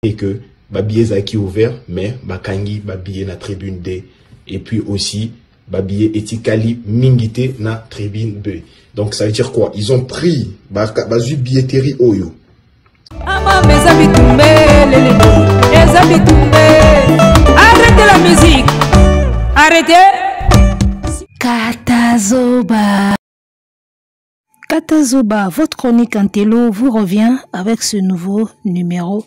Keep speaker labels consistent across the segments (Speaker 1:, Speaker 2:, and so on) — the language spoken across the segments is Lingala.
Speaker 1: Et que ba billets ezalaki ouvert, mais bakangi ba billets na tribune D et puis aussi ba billets etikali mingi te na tribune B. Donc ça veut dire quoi? Ils ont pris bazwi billetterie oyo.
Speaker 2: Amama eza bitumbe lelele eza bitumbe. Arrêtez la musique. Arrêtez.
Speaker 3: Katazoba. Katazoba, votre chronique Antello vous revient avec ce nouveau numéro.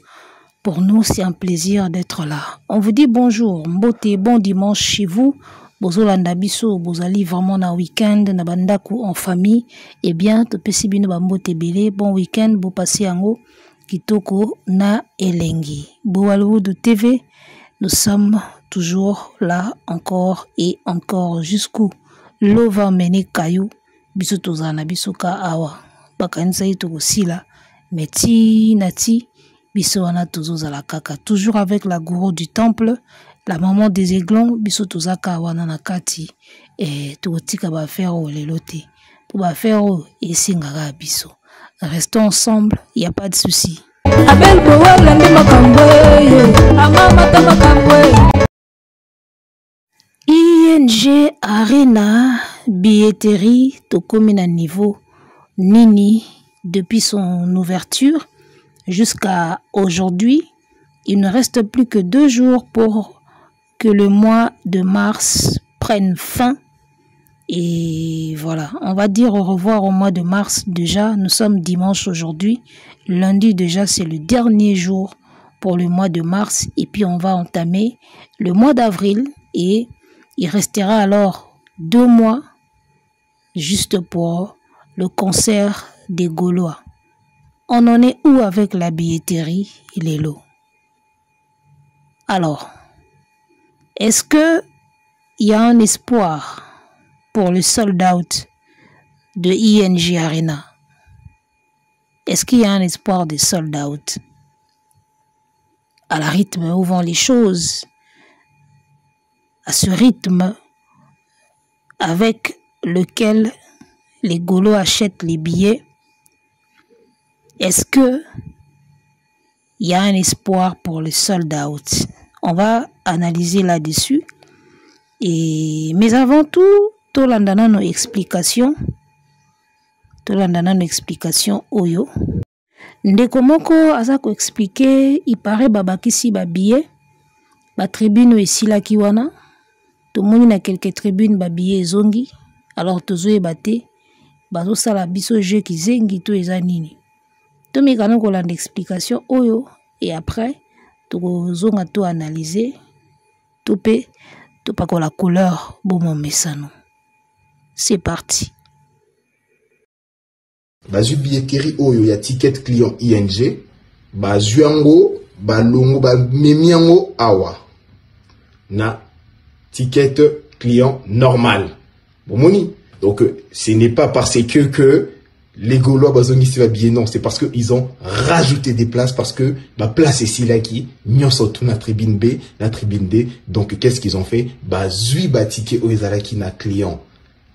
Speaker 3: Pour nous, c'est un plaisir d'être là. On vous dit bonjour, mbote, bon dimanche chez vous. Bozolanda biso, bozali vraiment na week-end, na bandako en famille. Eh bien, topesi bino ba mbote ebele. Bon week-end, bo passer yango kitoko na elengi. Boalwood TV, nous sommes toujours là encore et encore jusqu'où l'eau va mener caillou. Biso tozala na biso ka awa. Bakanisaki tokosila, mais ti na ti biso wana tozozala kaka. Toujours avec la gourou du temple, la maman des aiglons, biso tozaka wana na kati. Tokotika ba affaire oyo lelo te. Po ba affaire oyo esengaka biso. Restons ensemble, y a pas de souci.
Speaker 2: Abel Bowala nde makambo ye, amama ta makambo ye.
Speaker 3: ING Arena billetterie tokomi na niveau nini depuis son ouverture jusqu'à aujourd'hui. Il ne reste plus que 2 jours pour que le mois de mars prenne fin. Et voilà, on va dire au revoir au mois de mars déjà. Nous sommes dimanche aujourd'hui. Lundi déjà, c'est le dernier jour pour le mois de mars. Et puis, on va entamer le mois d'avril. Et il restera alors 2 mois juste pour le concert des Gaulois. On en est où avec la billetterie, Lelo? Alors, est-ce que il y a un espoir pour le sold out de ING Arena? Est-ce qu'il y a un espoir de sold out? À la rythme où vont les choses, à ce rythme avec lequel les Gaulois achètent les billets, est-ce que il y a un espoir pour le sold out? On va analyser là-dessus. Mais avant tout, tolanda nano explication. Tolanda nano explication oyo. Ndeko moko aza ko expliquer, il paraît babakisi ba billet, ba tribune esilaki wana. Tomoni na quelques tribunes ba billet ezongi. Alors tozoyeba te, bazosala biso jeu kizengi to eza nini. Tomeka na kolanda explication oyo et après tokozonga to analyser to pe topakola couleur bomomesano. C'est parti.
Speaker 1: Bazwi billetterie oyo ya ticket client ING, bazwi yango balongo bamemi yango awa na ticket client normal. Bomoni? Donc ce n'est pas parce que les Gaulois bazongisi ba billet, non, c'est parce que ils ont rajouté des places, parce que ba place esilaki nyonso tout na tribune B, na tribune D. Donc qu'est-ce qu'ils ont fait? Bazwi ba ticket oyo ezalaki na client,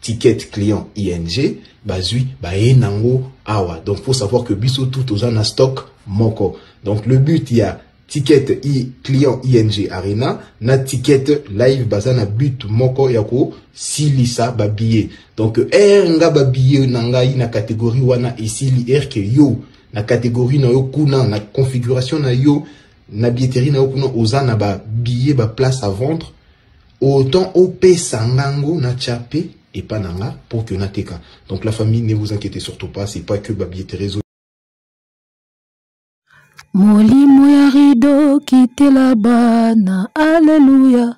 Speaker 1: ticket client ING, bazwi ba ye nango awa. Donc faut savoir que biso tout toza na stock moko. Donc le but, il y a ticket I, client ING Arena na ticket live baza na but moko ya ko silisa ba billet. Donc er nga ba billet na ngai na catégorie wana esili, er ke yo na catégorie na yo kuna na configuration na yo na billetterie na yo kuna oza na ba billet ba place à vendre, autant opesa ngango na chape et pas nanga pour que na teka. Donc la famille, ne vous inquiétez surtout pas, c'est pas que ba billetterie réseau.
Speaker 3: Molimo ya rideau kitela bana, alléluia.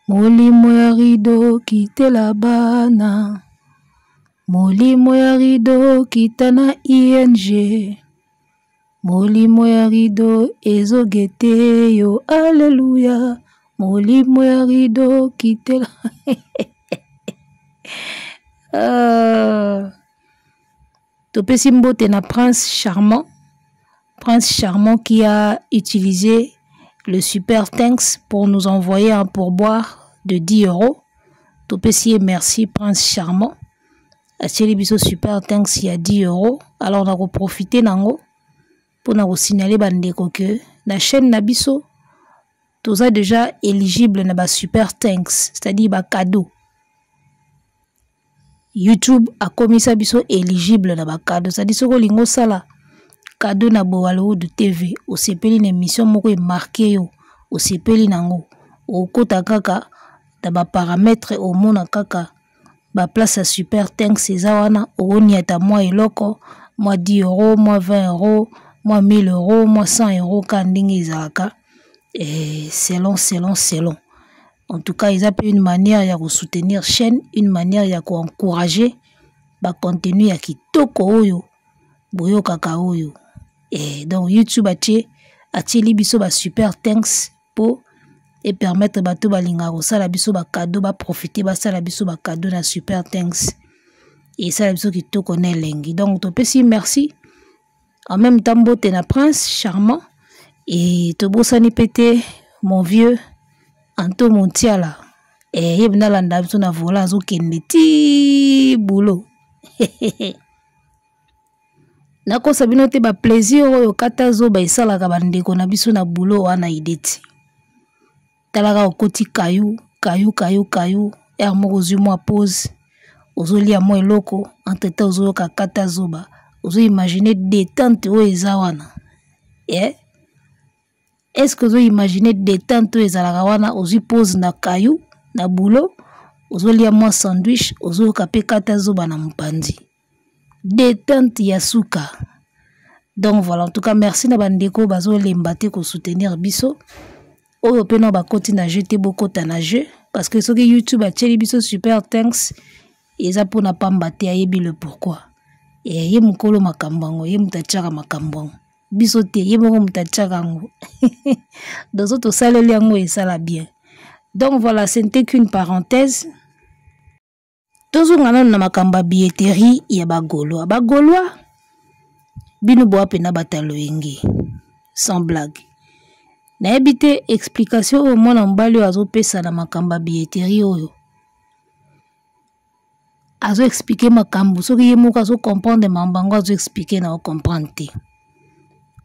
Speaker 3: Molimo ya rideau kitela bana. Molimo ya rideau kita na ING. Molimo ya rideau ezogete yo, alléluia. Molimo ya rideau kitela. Topesi mbote na Prince Charmant. Prince Charmant qui a utilisé le Super Thanks pour nous envoyer un pourboire de 10 euros. Topesi merci Prince Charmant. Atieli biso Super Thanks ya 10 euros. Alors on a profité nango pour nous signaler bandeko que na chaîne na biso toza déjà éligible na ba super thanks, c'est-à-dire ba cadeau. YouTube akomisa biso éligible na ba cadeau, c'est-à-dire soki olingi osala cadeau na Bowalwood TV, osepeli na émission moko emarke yo, osepeli nango, okota kaka na ba paramètres, omona kaka ba place ya super thanks eza wana, okoniata mwa eloko, mwa 10 euros, mwa 20 euros, mwa 1000 euros, mwa 100 euros, ka ndenge ezalaka, selon selon selon. En tout cas, eza pe une manière ya kosoutenir chaîne, une manière ya koencourager ba contenu ya kitoko oyo boyokaka oyo. Donc YouTube atieli biso ba super thanks po e permettre bato balingaka kosala biso ba cadeau, ba profiter basala biso ba cadeau na super thanks. Esala biso kitoko na elengi. Donc topesi merci en même temps mbote na Prince Charmant et tobosani pe te mon vieux Anto Montiala. Ye bina landa biso na vola azokende ti boulot. Nakosa bino te ba plaisir oyo kata zoba esalaka ba ndeko na biso na boulot wana ideti. Talaka okoti kayu, kayu, kayu, kayu, heure moko ozwi mwa pause, ozolia mwa eloko, entre temps ozoyoka kata zoba, ozo imaginer détente oyo eza wana. Est-ce que ozo imaginer détente oyo ezalaka wana, ozwi pause na kayu, na boulot, ozolia mwa sandwich, ozoyoka pe kata zoba na mopanzi. Détente ya suka. Donc voilà, en tout cas merci na bandeko bazolemba te ko soutenir biso. Oyo pe na bakoti na jeu te, bokota na jeu, parce que soki YouTube atieli biso super thanks eza pona pamba te, ayebi le pourquoi. Ye mokolo makambo yango, ye moto atiaka makambo yango. Biso te, ye moko moto atiaka yango. Donc so tosaleli yango esala bien. Donc voilà, ce n'était qu'une parenthèse. Tozonga nanu na makambo ya billetterie ya ba Gaulois. Ba Gaulois, bino boa pena bato ya loyenge, sans blague. Nayebi te explication oyo mwana mobali oyo azopesa na makambo ya billetterie oyo. Azo expliquer makambo, soki ye moko azo comprendre makambo yango azo expliquer na o comprendre te.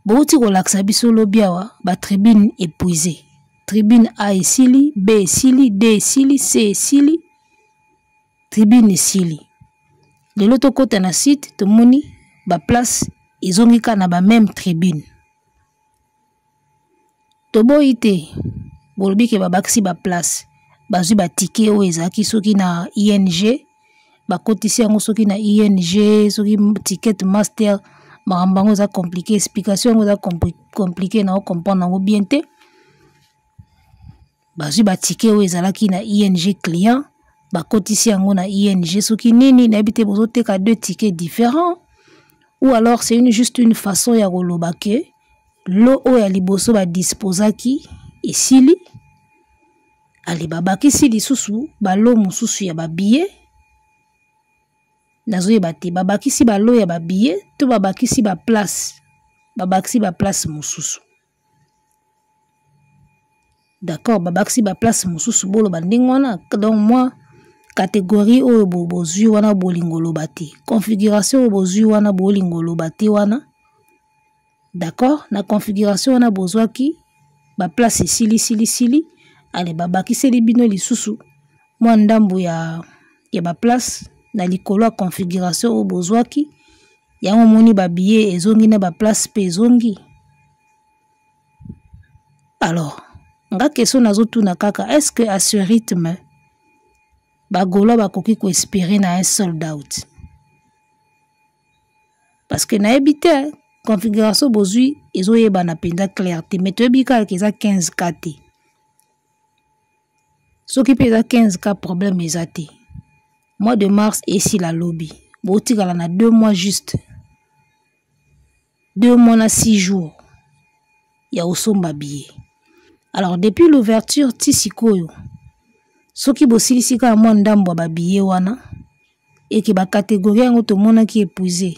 Speaker 3: Bouti kolakisa biso lobi awa ba tribune épuisée. Tribune A esili, B esili, D esili, C esili, tribune esili. Lelo tokota na site tomoni ba place ezongi kaka na ba même tribune. Toboyi te bolobi ke babakisi ba place, bazwi ba ticket oyo ezalaki soki na ING, bakotisi yango soki na ING, soki ticket master, makambo yango eza compliqué, explication yango eza compliqué na comprendre yango bien te. Bazwi ba ticket oyo ezalaki na ING client, bakotisi yango na ING soki nini, nayebi te bozoteka deux tickets différents ou alors c'est juste une façon ya koloba ke lo oyo ya liboso ba disposaki esili, ale babakisi lisusu ba lo mosusu ya ba billets. Nazoyeba te babakisi ba lo ya ba billets to babakisi ba place, babakisi ba place mosusu. D'accord, babakisi ba place mosusu boloba ndenge wana. Donc moi catégorie oyo bozwi wana bolingo loba te, configuration oyo bozwi wana bolingo loba te wana. D'accord, na configuration wana bozwaki ba place esili sili sili, ale babakiseli bino lisusu mwa ndambo ya ba place na likolo ya configuration oyo bozwaki. Yango moni ba billet ezongi na ba place pe ezongi. Alors, nga question nazotuna kaka, est-ce que à ce rythme ba Gaulois bakoki ko espérer na un sold out? Parce que nayebi te configuration bozwi ezoyebana mpenza clair te, mais toyebi kaka eza 15K te. Soki pe eza 15K problème eza te. Mois de mars esila lobi, botikala na 2 mois juste. 2 mois na 6 jours ya osomba billet. Alors depuis l'ouverture ti sikoyo, soki bosilisi kaka mwa ndambo ya ba billet wana, eke ba catégorie yango tomonaki épuisé,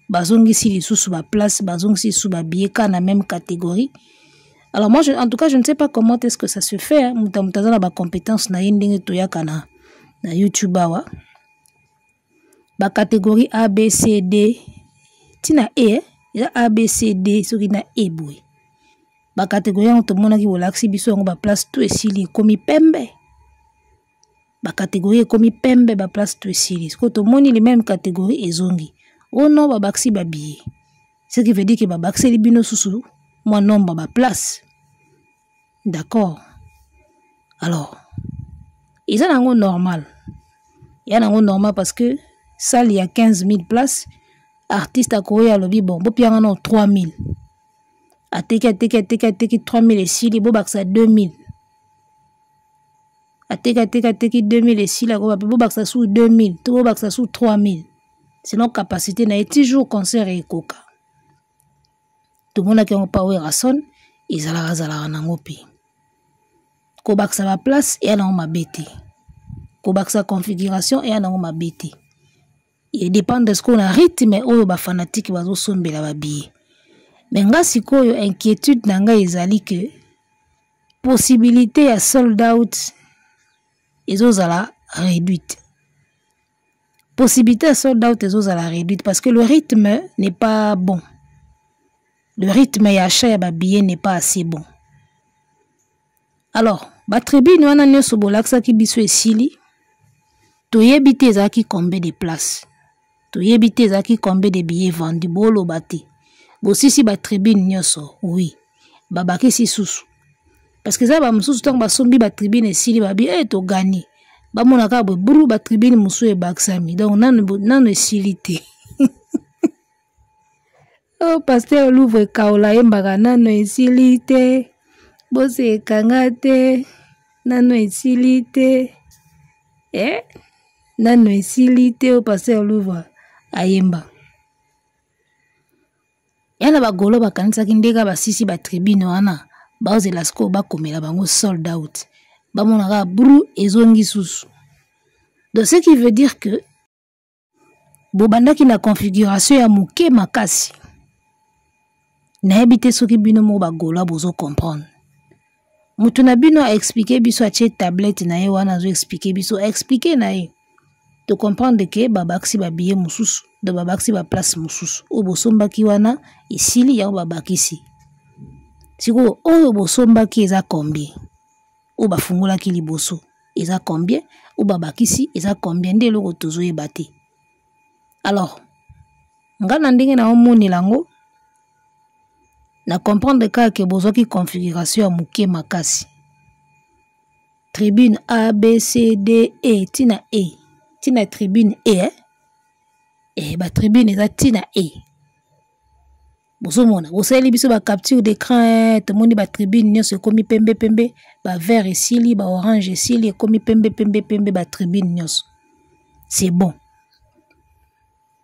Speaker 3: bazongisi lisusu ba place, bazongisi lisusu ba billet kaka na même catégorie. Alors moi, en tout cas, je ne sais pas comment est-ce que ça se fait, hein. Muta muta aza na ba compétence na ye ndenge toyaka na YouTube awa. Ba catégorie A, B, C, D, tina E, hein? Eza A, B, C, D, soki na E boye. Bacatégorie yango tomonaki bolakisi biso yango, baplace tout esili, ekomi pembe. Bacatégorie ekomi pembe, baplace tout esili. Sikoyo tomoni les mêmes catégorie ezongi. Oh non, babakisi babillet, ce qui veut dire que babakiseli bino susu mwa nombre baplace. D'accord, alors eza nango normal, ya nango normal, parce que salle ya 15 000 places, artiste akoya, alobi: "Bon, bopianga na 3 000." Ateki, ateki, ateki, ateki, 3 000 esili, bobakisa 2 000. Ateki, ateki, ateki, 2 000 esili, akoba mpe bobakisa su 2 000 to bobakisa su 3 000, sinon capacité na ye toujours concert ekoka. Tomonaki yango pa Werrason, ezalaka zalaka nango mpe. Kobakisa baplace eya nango mabe te, kobakisa configuration eya nango mabe te. Edépendre sikoyo na rythme oyo bafanatike bazosombela babillet. Mais nga sikoyo inquiétude na ngai ezali ke possibilité ya sold out ezozala réduite. Possibilité ya sold out ezozala réduite parce que le rythme n'est pas bon, le rythme ya achat ya babillet n'est pas assez bon. Alors batribune wana nyonso bolakisaki biso esili, toyebi te ezalaki combien de place, toyebi te ezalaki combien de billets vendus. Boloba te bosisi batribune nyonso. Oui, babakisi susu, parce que eza bamosusu ntango basombi batribune esili, babi e togani, bamona kaka boye buru, batribune mosusu ebakisami. Donc nanu, nanu esili te. Oh, pasteur Louvre Kaola ayembaka: "Nano esili te, bosekanga te, nano esili te, eh? Nano esili te." Oyo pasteur Louvre ayemba ya na bagolo, bakanisaki ndenge basisi batribune wana, bazela sikoyo bakomela bango sold out, bamona kaka bru ezongi susu. Donc ce qui veut dire que bobandaki na configuration ya moke makasi. Nayebi te soki bino moko bagaulois bozocomprendre. Moto na bino aexpliquer biso, atie tablette na ye wana, azoexpliquer biso, aexpliquer na ye, tocomprendre ke babakisi babillet mosusu. Donc babakisi baplace mosusu. Oyo bosombaki wana esili, yango babakisi. Sikoyo oyo bosombaki eza combien? Oyo bafungolaki liboso eza combien? Oyo babakisi eza combien? Nde eloko tozoyeba te. Alors nga na ndenge naomonela yango, na comprendre kaka ke bozwaki configuration ya moke makasi. Tribune A, B, C, D, E ntina E, ntina tribune E, eh? E batribune eza ntina E. Bozomona bosaleli biso bacapture d'écran, tomoni batribune nyonso ekomi pembe pembe, bavert esili, baorange esili, ekomi pembe pembe pembe batribune nyonso. C'est bon,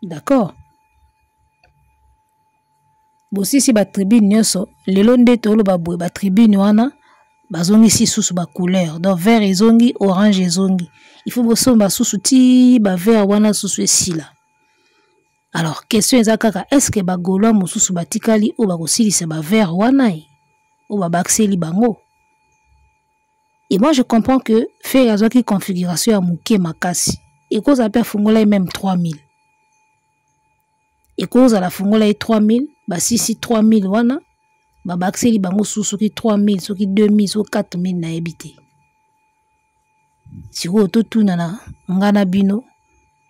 Speaker 3: d'accord, bosisi batribune nyonso. Lelo nde toloba boye, batribune wana bazongisi susu bacouleur, donc vert ezongi, orange ezongi. Il faut bosomba susu ti bavert wana susu esila. Alors question eza kaka: est ce que bagaulois mosusu batikali oyo bakosilisa bavert wana ye oyo babakiseli bango? Et moi je comprends que Ferre azwaki configuration ya moke makasi. Ekozala mpe afungola ye même 3000, ekozala afungola ye 3000, basisi 3000 wana, babakiseli bango susu soki 3000, soki 2000, soki 4000, nayebi te. Sikoyo totuna na nga na bino: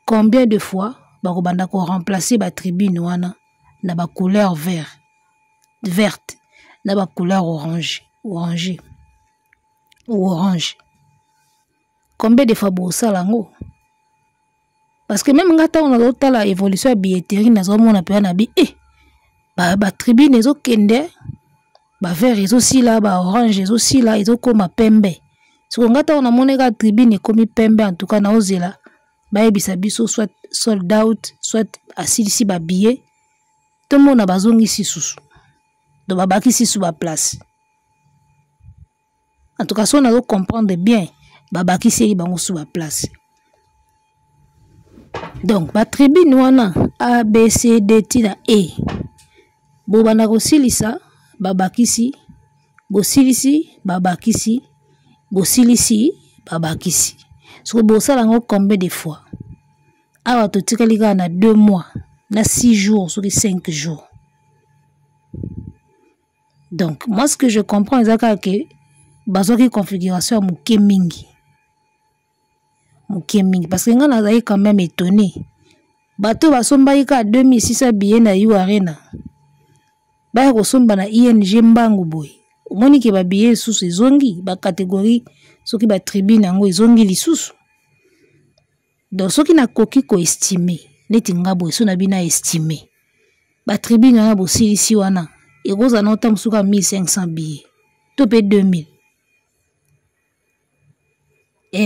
Speaker 3: combien de fois bakobanda koremplacer batribune wana na bacouleur vert, verte, na bacouleur orange, orange ou orange? Combien de fois bosala yango? Parce que même nga, ntango nazotala évolution ya billetterie, nazomona mpenza na bi e batribune ezokende, bavert ezosila, baorange ezosila, ezokóma pembe. Siko nga ntango namoni kaka tribune ekomi pembe, en tout cas naozela bayebisa biso soit sold out, soit asilisi babillet, tomona bazongisi susu, donc babakisi su baplace. En tout cas so nazocomprendre bien, babakiseli bango su baplace. Donc batribune wana A, B, C, D ntina E, bobanda kosilisa, babakisi, bosilisi, babakisi, bosilisi, babakisi. Soki bosala yango combien de fois? Awa totikali kaka na 2 mois na 6 jours, soki 5 jours. Donc moi, ce que je comprends eza kaka ke bazwaki configuration ya moke mingi, moke mingi, parce que ngai nazali quand même étonné. Bato basombaki kaka 2600 billets na U Arena, baya kosomba na ING mbangu boye. Omoni ke babillet lisusu ezongi, bacatégorie soki batribune yango ezongi lisusu. Donc soki nakoki koestime neti nga boye, so na bino estime batribune wana bosilisi wana, ekozala na ota mosusu kaka 1500 billets to mpe 2000.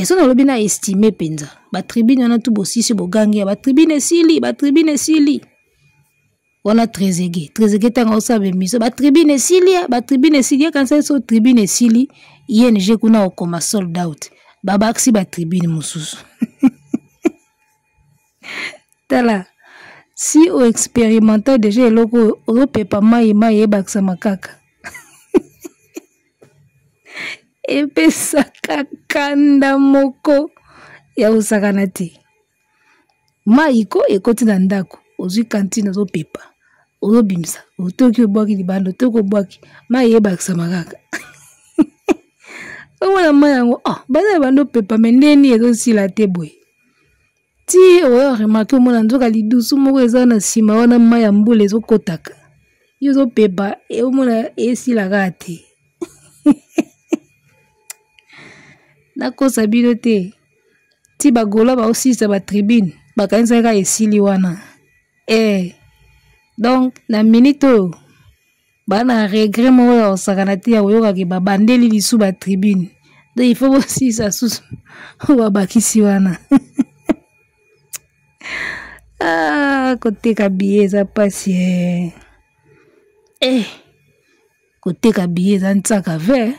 Speaker 3: So nalobi na estime mpenza batribune wana tu bosisi, bogangi ya batribune esili, batribune esili wana. Trésege, Trésege ntango osala bemission, batribune esili, batribune esili, ekanisa so tribune esili, ING kuna okoma sold out, babakisi batribune mosusu. Tala, si oexperimenta deja eloko oyo, ozopepa mai, mai ebakisama kaka, epesaka kanda moko ya kosakana te. Mai ko ekoti na ndako, ozwi kantine, ozopepa, ozobimisa, otoki, obwaki libanda, otoki, obwaki, mai ebakisama kaka. Omona mai yango, oh, bana bando opepa me ndeni ezosila te boye. Ti oyo remarke, omona nzoka lidusu moko eza na nsima wana, mai ya mbula ezokotaka, yo ozopepa, omona esila kaka te. Nakosa bino te, ti bagola baosilisa batribune, bakanisaki kaka esili wana. Donc na minute oyo bana regret moko ya kosakana te ya koyokaki babandeli lisu batribune. Donc il faut bosilisa susu oyo babakisi wana. Ah, koteka biye eza mpasi. Koteka biye eza ntsaka ve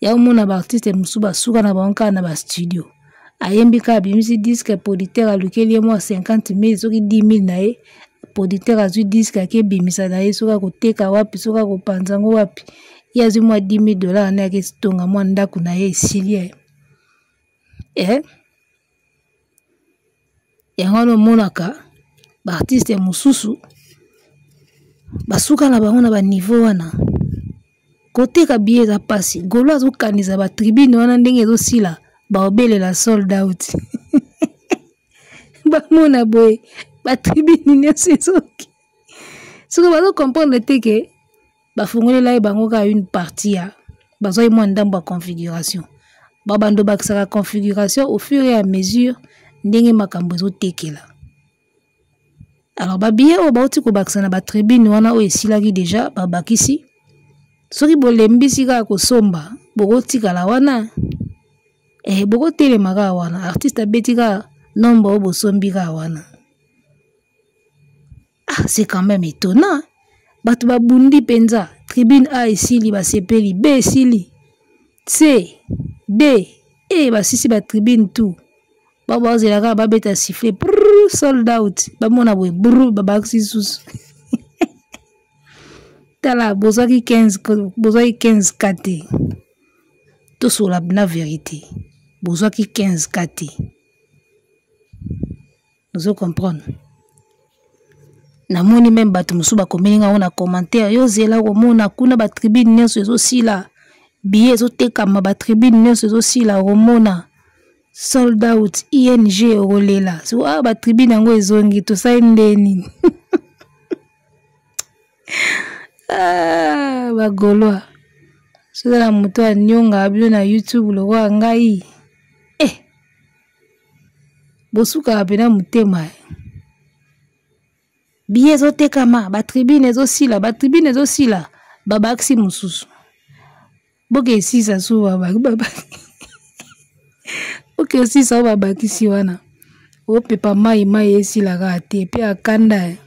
Speaker 3: ya omona baartiste mosusu basuka na bango kaka na bastudio, ayembi kaka, abimisi disque, producteur alukeli ye mwa 50 000 soki 10 000 na ye. Producteur azwi disque, akebimisa na ye, soki akoteka wapi, soki akopanza yango wapi, ye azwi mwa 10 000 dollar na ye, aketonga mwa ndako na ye, esili ye. Yango wana omonaka baartiste mosusu basuka na bango na baniveau wana. Koteka biye eza mpasi. Golo azokanisa batribune wana ndenge ezosila, baobelela sold out. Bamona boye batribune nyonso ezoki, soki bazokomprendre te ke bafungolela ye bango kaka une partie ya bazwaki mwa ndambo ya configuration, babando bakisaka configuration au fur et à mesure ndenge makambo ezotekela. Alors babillet oyo bauti kobakisa na batribune wana oyo esilaki deja, babakisi, soki bolembisi kaka kosomba, bokotikala wana, bokotelema kaka wana. Artiste abeti kaka nombre oyo bosombi kaka wana. Ah, c'est quand même étonnant. Bato babundi mpenza, tribune A esili, basepeli, B esili, C, D, E, basisi batribune tout. Bao bazela kaka babeta sifflet, brrr, sold out, bamona boye brrr, babakisi susu. Tala, bozwaki 15, bozwaki 15 k te. Tosola na vérité, bozwaki 15 k te. Ozo comprendre? Namoni meme bato mosusu bakomeli ngango na commentaire, yo zela komona kuna batribune nyonso ezosila, billet ezotekama, batribune nyonso ezosila, okomona sold out ING, okolela. So ah, batribune yango ezongi, tosali nde nini? Ah, bagolois, soza na moto anyonga bino na YouTube lokola ngai. Bosukaka mpena motema. Biye ezotekama, batribune ezosila, batribune ezosila, babakisi mosusu, boke esisa su, boke esisa oyo babakisi wana. Opepa mai, mai esilaka te mpe akanda.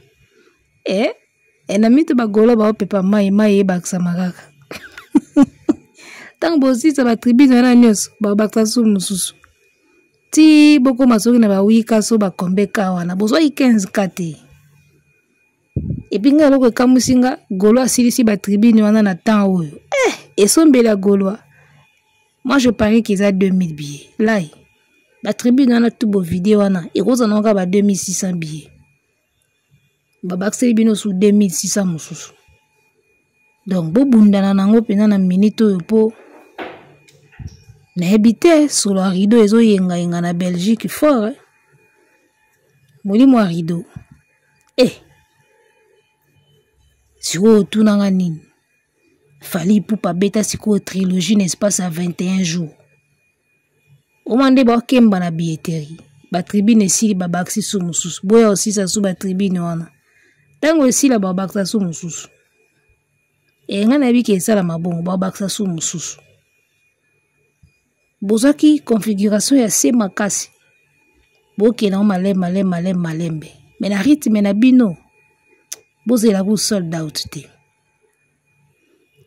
Speaker 3: Na mito bagolo baopepa mai, mai ebakisama kaka. Ntango bosisa batribune wana nyonso, babakisa su mosusu ti bokoma soki na bawika so bakombe ka wana, bozwaki 15 ka te. Epi ngai eloko ekamwisi nga, golo asilisi batribune wana na temps oyo. Esombeli ya golois, moi je parie qu'eza 2000 billets lai batribune wana tu bovide wana, ekozala kaka ba 2600 billets, babakiseli bino su 2600 mosusu. Donc bobundana nango mpenza na minute oyo mpo nayebi te solo ya rideau ezoyengayenga na Belgique fort, eh? Molimo ya rideau eh. Sikoyo otunanga nini? Fally Ipupa abeta sikoyo trilogie na espace ya 21 jours. Oma nde bakemba na billetterie, batribune esili, babakisi su mosusu, boya osisa su batribune wana, ntango esila babakisa su mosusu. E ngai nayebi ke esalama bongo, babakisa su mosusu. Bozwaki configuration ya se makasi, bokende yango malembe malembe malembe malembe, me na rythme na bino bozela ku sold out te.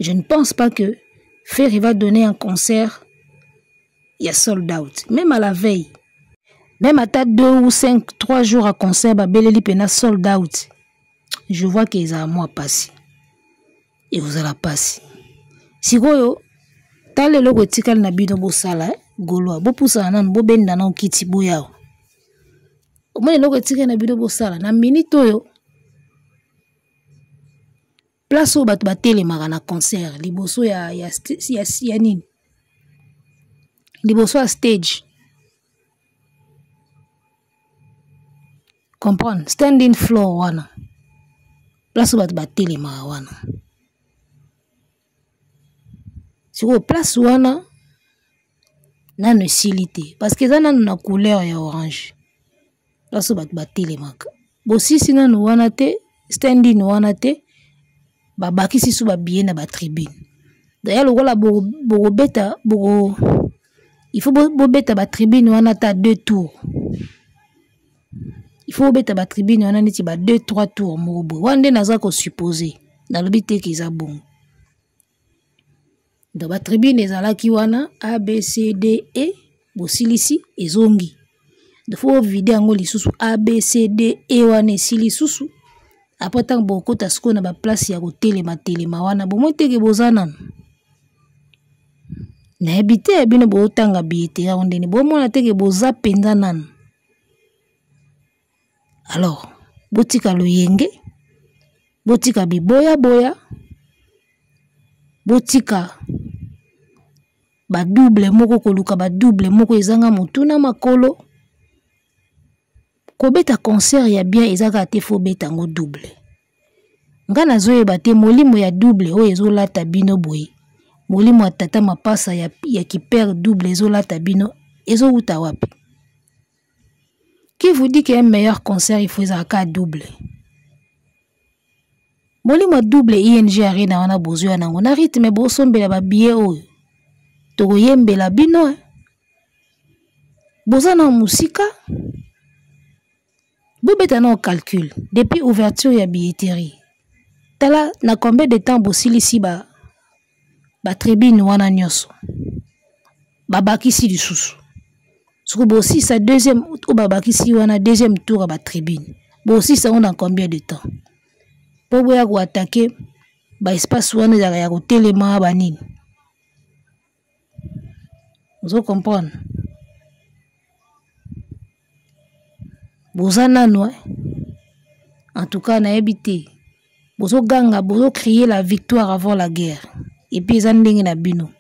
Speaker 3: Je ne pense pas que Ferre va donner un concert ya sold out, même à la veille, même ata 2 ou 5 3 jours à concert babeleli mpena sold out. Je vois que ezala mwa pasi, ekozala pasi. Sikoyo tala eloko etikali na bino bosala, eh? Goloa bopusana nanu, bobenda nanu kiti boyawa. Omoni eloko etikali na bino bosala na minute oyo, place oyo bato batelemaka na concert liboso ya, ya, ya, ya nini, liboso ya stage, comprendre, standing floor wana, place oyo bato batelemaka wana. Sikoyo place wana nano esili te parce que eza nano na couleur ya orange. Place oyo bato batelemaka, bosisi nano wana te, standing wana te, babakisi so babiye na batribune. Daya lokola bokobeta boko, il faut bobeta batribune wana ata 2 tours. Il faut bobeta batribune wana neti ba 2 3 tours moko boye. Wana nde naza kosuppose, nalobi te ke eza bongo. Donc batribune ezalaki wana A, B, C, D, E, bosilisi ezongi. Donc faut bovide yango lisusu A, B, C, D, E wana esili lisusu. Après ntango bokota sikoyo na baplace ya kotelema telema wana, bomoi teke boza nanu. Nayebi te bino botanga billetterie yango ndeni, bomona teke boza mpenza nanu. Alors botika loyenge, botika biboyaboya, botika badouble moko, koluka badouble moko ezanga motu na makolo. Kobeta concert ya bien eza kaka te fo beta yango double. Nga nazoyeba te molimo ya double oyo ezolata bino boye, molimo ya tata mapasa ya kiper double ezolata bino, ezowuta wapi? Qui vous dit qu'un meilleur concert il faut ezalaka double? Molimo ya double ING Arena wana bozwa nango na rythme, bosombela ba billet oyo tokoyembela bino, eh. Boza na mosika, bobeta na calcul depuis ouverture ya billetterie. Tala na combien de temps bosilisi ba tribune wana nyonso, babakisi lisusu. Soki bosilisa deuxième oyo babakisi wana, deuxième tour ya ba tribune, bosilisa yango na combien de temps? Po boya koatake ba espace wana ezalaka ya kotelema banini. Ozo comprendre? Boza nano, eh? En tout cas nayebi te, bozoganga, bozocrier la victoire avant la guerre. Et puis eza ndenge na bino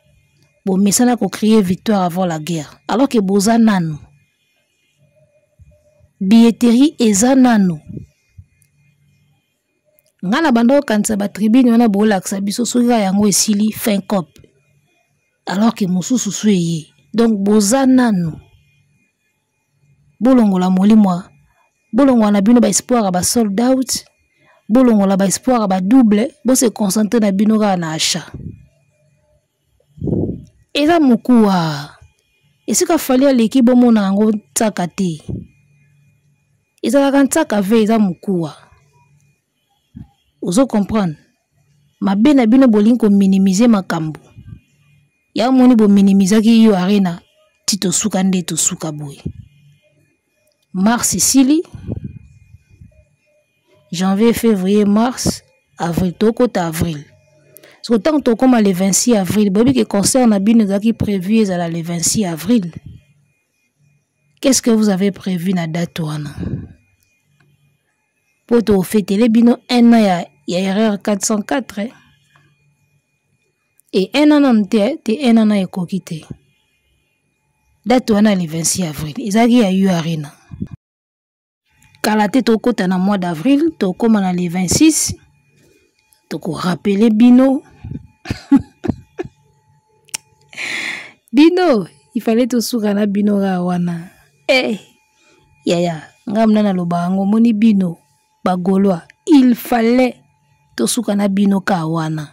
Speaker 3: bomesana kocrier victoire avant la guerre, alors que boza nano, billetterie eza nano. Nga na banda kokanisa batribune wana bolakisa biso soki kaka yango esili fin cop, alors que mosusu su eye. Donc boza nano, bolongola molimo, bolongola na bino ba espoir ya ba sold out, bolongola ba espoir ya ba double, bose concentrer na bino kaka na achat. Eza mokuwa esika Fally aleki, bomona yango ntsaka te, ezalaka ntsaka ve, eza mokuwa. Ozo comprendre? Mabe na bino bolingi kominimize makambo ya moni, bominimizaki yo Arena ti tosuka nde tosuka boye. Mars esili, janvier, février, mars, avril, tokota avril. Soki ntango tokóma le 26 avril, boyebi ke concert na bino ezalaki prévu ezala le 26 avril. Qu'est-ce que vous avez prévu na date wana? Po tofetele bino un an ya erreur 404, eh? E un an nanu te, te un an na ekoki te. Date wana le 26 avril ezalaki ya U Arena. Kala te tokota na mois d'avril, tokóma na le 26, tokorapele bino. Bino, il fallait tosuka na bino kaka wana. Eh, yaya, ngai mna naloba yango, omoni bino ba Gaulois, il fallait tosuka na bino kaka wana.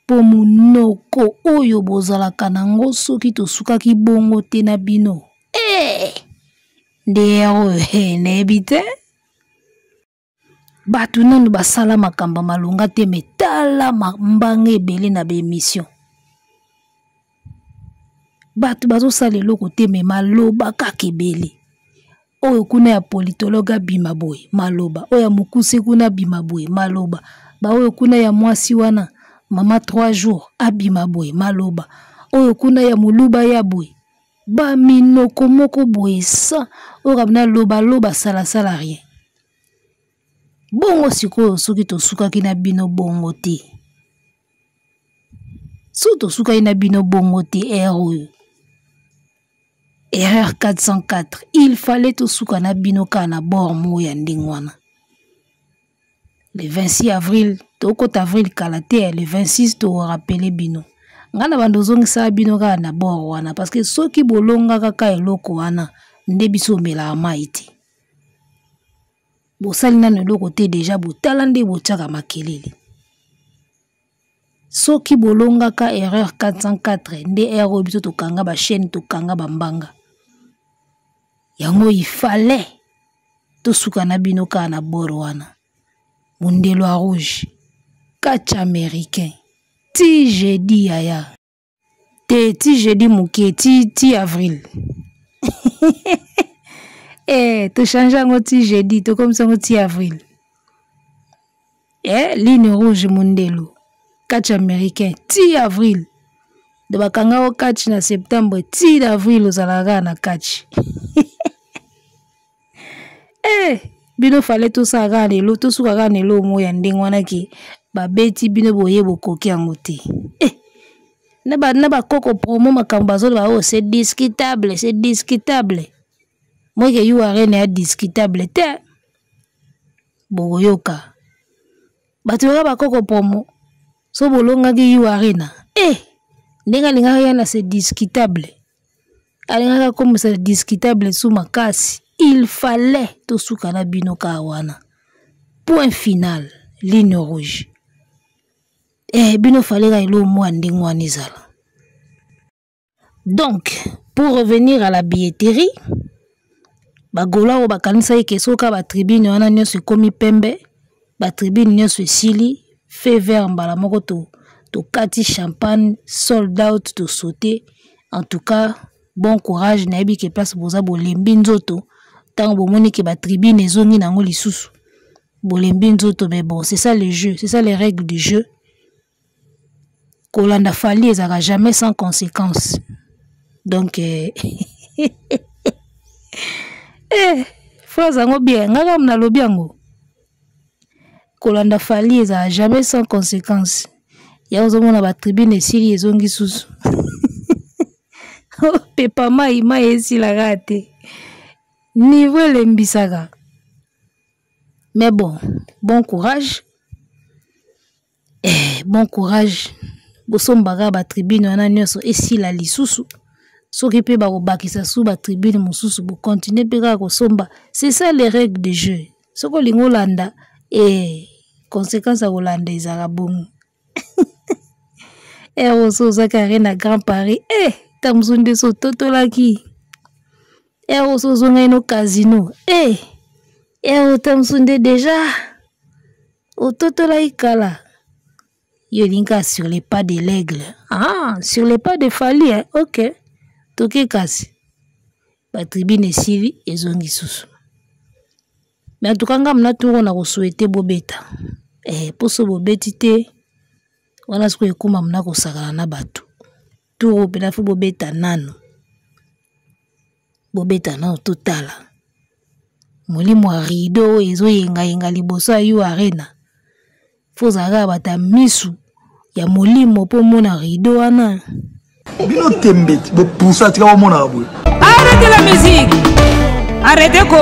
Speaker 3: Po monoko oyo bozalaka nango soki tosukaki bongo te na bino. Eh! Nde oyo, eh, nayebi te. Bato nanu basala makambo malonga te, me tala mbanga ebele na ba émission. Bato bazosala eloko te, me maloba kaka ebele. Oyo kuna ya politologue abima boye maloba, oyo ya mokuse kuna abima boye maloba, ba oyo kuna ya mwasi wana mama 3 jours abima boye maloba, oyo kuna ya moluba ya boye, ba minoko moko boye sa oyo kabina loba loba sala sala rien. Bongo sikoyo soki tosukaki na bino bongo te, soki tosukaki na bino bongo te, erreur oyo erreur 404, il fallait tosuka na bino kaka na bord moko ya ndenge wana. Le 26 avril, tokota avril kala te, le 26 torapele bino. Nga na bando ozongisaka bino kaka na bord wana, parce que soki bolongaka kaka eloko wana nde biso omelaka mai te. Bosali nano eloko te deja, botala nde botiaka makelele. Soki bolongaka erreur 404 nde erreur oyo biso tokanga ba chaîne, tokanga ba mbanga. Yango il fallait tosuka na bino kaka na bord wana. Mondelo ya rouge, catch américain, ti jeudi yaya. Te ti jeudi moke, ti, ti avril. Eh, to change yango ti jeudi, tokomisa yango ti avril. Eh, ligne rouge mondelo, catch américain, ti avril. De bakanga o catch na septembre, ti avril ozalaka kaka na catch. Eh, bino fallait tosala kaka lelo, tosuka kaka na eloko moko ya ndenge wana ke babeti bino boye bokoki yango te. Eh, na ba, na bakoko promo makambo bazoloba, oh, c'est discutable, c'est discutable. Moi ke U Arena ya discutable te. Bokoyoka. Bato yoka bakoko promo. So bolongaki U Arena. Eh, ndenge alingaka ya na c'est discutable. Alingaka komisa discutable sous makasi. Il fallait tosuka na bino kaka wana. Point final, ligne rouge. Eh, bino fallait ka eloko mwa ndenge wana ezala. Donc, pour revenir à la billetterie, ba Gaulois oyo bakanisaki ke soki ba tribune wana nyonso ekomi pembe, ba tribune nyonso esili, feu vert mbala moko tokati champagne, sold out, to sauter. En tout cas, bon courage, nayebi ke place boza bolembi nzoto, tango bomoni ke ba tribune ezongi nango lisusu. Bolembi nzoto, mais bon, c'est ça le jeu, c'est ça les règles du jeu. Kolanda Fally ezalaka jamais sans conséquence. Donc, phrase yango bien, nga kaka nalobi yango. Kolanda Fally ezalaka jamais sans conséquence. Ya ozomona ba tribune esili ezongi susu. Pepa mai, mai esilaka te. Niveau elembisaka. Mais bon, bon courage. Eh, bon courage. Bosombaka ba tribune wana nyonso esila lisusu. Soki pe bakobakisa su ba tribune mosusu, bo continuer pe kaka kosomba. C'est ça les règles du jeu. Soki olingi olanda, eh, conséquence ya kolanda ezalaka bongo. Eh, oso ozalaki arena Grand Paris, eh, ta mosusu nde so ototolaki. Eh, oso ozongaki no casino, eh, eh, ta mosusu nde déjà ototolaki kala. Yo olingi kaka sur les pas de l'aigle. Ah, sur les pas de Fally, hein? Ok. Toke kasi. Ba tribune esili ezongi susu. Mais en tout cas, ngam na tour na ko souhaiter bobeta. Eh, poso bobeti te. Wana siko ekoma mna kosakana na bato. Tour pena fo bobeta nano. Bobeta nano totala. Molimo ya rideau oyo ezoyengayenga liboso ya U Arena. Fo ozalaka kaka bato ya misu ya molimo mpo omona rideau wana.
Speaker 4: Bino tembe bopusa tika bomonaka boye.
Speaker 2: Arrêtez la musique. Arrêtez ko.